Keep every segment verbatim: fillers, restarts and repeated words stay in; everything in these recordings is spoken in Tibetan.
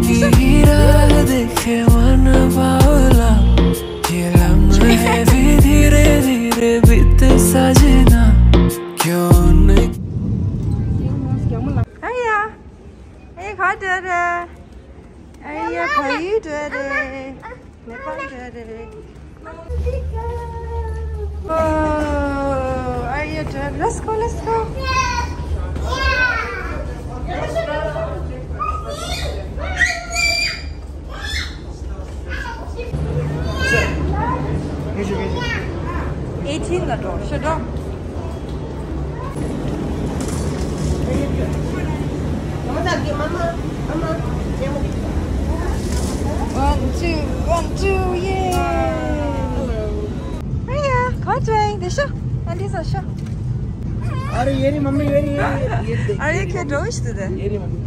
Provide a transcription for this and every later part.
की हीरा देखे मन बावला, ये लम्हे भी धीरे धीरे बीते सजना, क्यों नहीं। Hey, yeah. Hey, hi, Dada. Hey, yeah, how you doing? Nepal dere. Oh, are you done? Let's go, let's go. Eighteen la draw, should draw. One, two, one, two, yay! Hiya, come on, Dwayne, they show. And these are show. अरे ये रही मम्मी, ये रही, ये रही, ये देख। अरे क्या draw is today? ये रही मम्मी।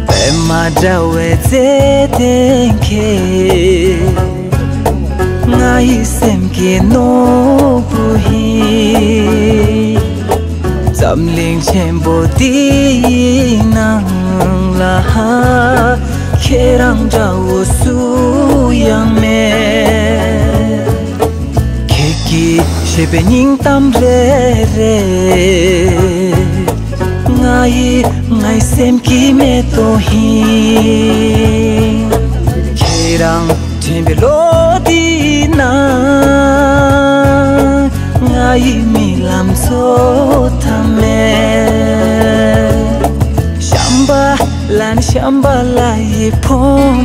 པདྨ་དྲ་བའི་ཚེ་སྟེང་ཁྱེད། ང་ཡི་སེམས་ཀྱི་ནོར་བུ་ཡིན། འཛམ་གླིང་ཆེན་པོ་འདིའི་ནང་ལ། ཁྱེད་རང་འདྲ་བོ་སུ་ཡང་མེད། ཁྱེད་ཀྱི་བཞད་པའི་སྙིང་གཏམ་རེ་རེ། ང་ཡི་ང་ཡི་སེམས་ཀྱི་མེ་ཏོག་ཡིན། ཁྱེད་རང་དྲན་པའི་ལོ་འདིའི་ནང་། ང་ཡི་རྨི་ལམ་རྫོགས་ཐབས་མེད། ཤམ་བྷ་ལ་ནི་ཤམ་བྷ་ལ་ཡི་ཕོ་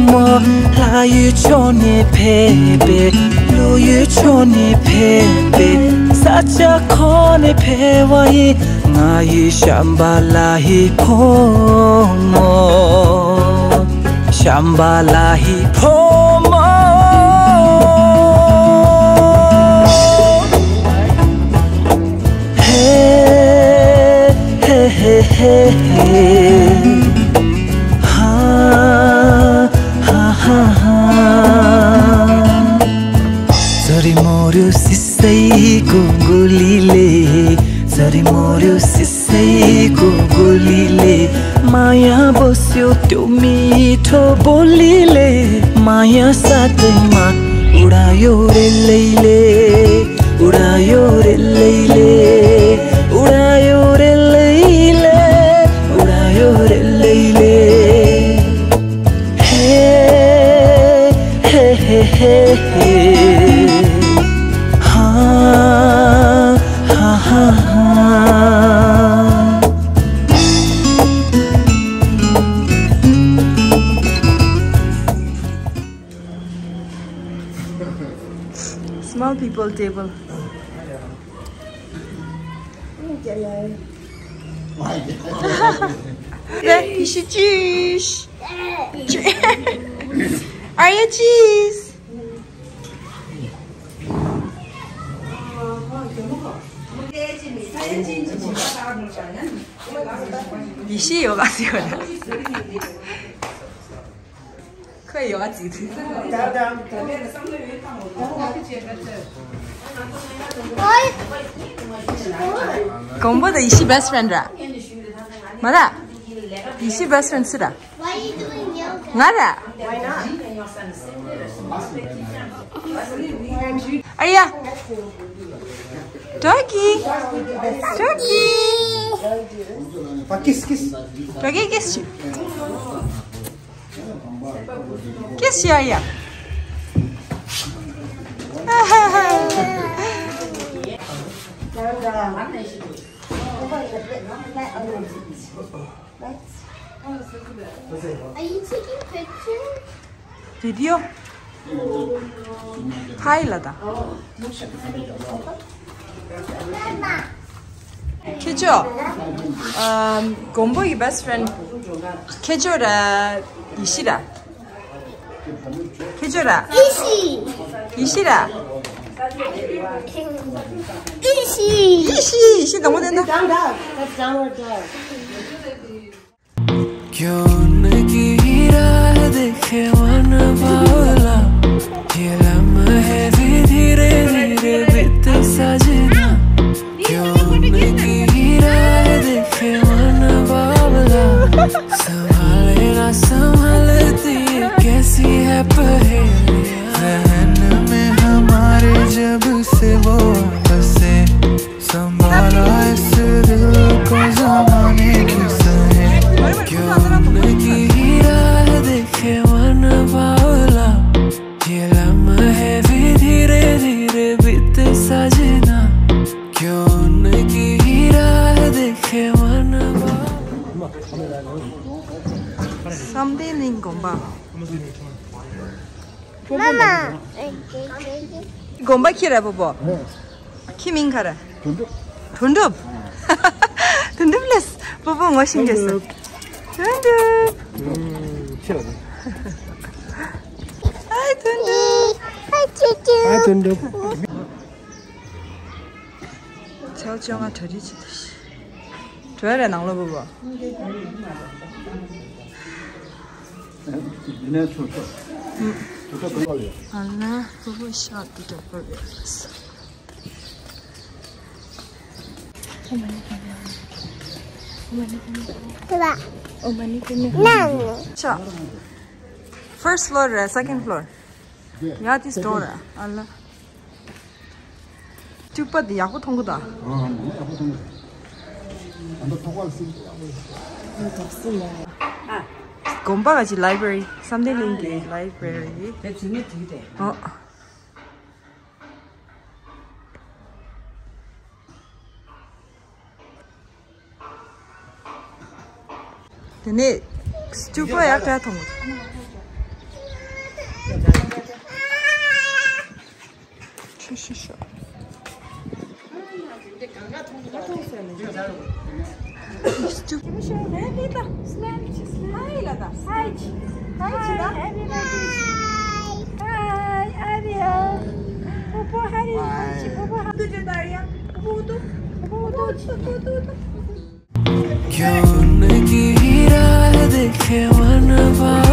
མོ། ལྷ་ཡུལ་ཕྱོགས་ནས་ཕེབས་པའི། ཀླུ་ཡུལ་ཕྱོགས་ནས་ཕེབས་པའི། ས་ཆ་ཁོ་ནས་ཕེབས་པ་ཡིན། ང་ཡི་ཤམ་བྷ་ལ་ཡི་ཕོ་མོ། ཤམ་བྷ་ལ་ཡི་ཕོ་མོ། ཧེ་ཧེ་ཧེ་ཧེ། ཧ་ཧ་ཧ་ཧ། ཙ་རི་མོ་རུ་སི་སའི་གུ་གུ་ལི་ལི། ཙ་རི་མོ་རུ་སི་སའི་གུ་གུ་ལི་ལི། མ་ཡ་བོ་སིའུ་ཏུ་མི་ཁྲོ་བོ་ལི་ལི། མ་ཡ་ས་ཏེ་མ། ཨུ་ར་ཡོ་རེ་ལེ་ལེ། ཨུ་ར་ཡོ་རེ་ལེ་ལེ། ཨུ་ར་ཡོ་རེ་ལེ་ལེ། ཨུ་ར་ཡོ་རེ་ལེ་ལེ། ཧེ་ཧེ་ཧེ་ཧེ། ཧ་ཧ་ཧ་ཧ། Small people table. Hey, you should choose. Are you cheese? ཡེ་ཤེས་ཡོ་ག་ཟེར་བ་ན། ཁོས་ཡོ་ག་བྱེད་དུས། གོང་པོ་དང་ཡེ་ཤེས་best friend ར། མ་ར། ཡེ་ཤེས་best friend སུ་ར། Why are you doing yoga? ང་ར། Why not? ཨ་ཡ། Doggy. Doggy. Kiss, kiss. Doggy, kiss. Kiss, yeah, yeah. Are you taking pictures? Video. Hi, Lada. ཁྱེད་ཚོ། ཨམ། དགོན་པ་གི་best friend། ཁྱེད་ཚོ་ར། ཡེ་ཤེས་ར། ཁྱེད་ཚོ་ར། ཡེ་ཤེས། ཡེ་ཤེས་ར། ཡེ་ཤེས། ཡེ་ཤེས། ཡེ་ཤེས་དང་པོ་དེ་ན། क्यों उनकी राह देखे मन बावला, ये लम्हे भी धीरे धीरे बीते सजना। क्यों उनकी राह देखे मन बावला, संभाले ना संभलती ये कैसी है पहेलियाँ। जहन में हमारे जब से वो बसे, संभाला इस दिल को जमाने की सहेलियाँ। क्यों उनकी राह देखे मन बावला, ये लम्हे भी धीरे धीरे बीते सजना। क्यों उनकी राह देखे मन बावला। བསམ་གཏན་གླིང་དགོན་པ། མ་མ། དགོན་པ་ཁྱེད་ར་པོ་པོ། ཁྱེད་མིང་ག་ར། དོན་གྲུབ། དོན་གྲུབ། དོན་གྲུབ་ལས་པོ་པོ་ངོ་ཤེས་རྒྱུ་སོ། དོན་གྲུབ། ཨའི་དོན་གྲུབ། ཨའི་ཅི་ཅི། ཨའི་དོན་གྲུབ། ཆའོ་ཆའོ། ང་གྲ་སྒྲིག་བྱེད་དུ་ཤི། གྲོད་རེ་ནང་ལོ་བུ་བུ། ཨ་ན་བུ་བུ་ཤ་དུ་དྲག་པོ་རེད། ཆ། First floor རེད། Second floor། ཡ་དེ་store རེད། ཨ་ལ། སྤྲུལ་པ་འདི་ཡག་པོ་མཐོང་གི་འདུག་ཨ་ཡག་པོ་མཐོང་གི། ཨ་མདོ་ཐོག་པ་ལ་སྲིད་ཡག་པོ་ཡོད། དགོན་པ་ག་ཅི། library། བསམ་གཏན་གླིང་གི་library། དེ་ཚུལ་མིན་དེ་གི་དེ། ཨོ། དེ་ནས་སྤྲུལ་པ་ཡག་དྲག་མཐོང་གི། ཁྱོད་ཤི་ཤོག क्यों उनकी राह देखे मन बावला।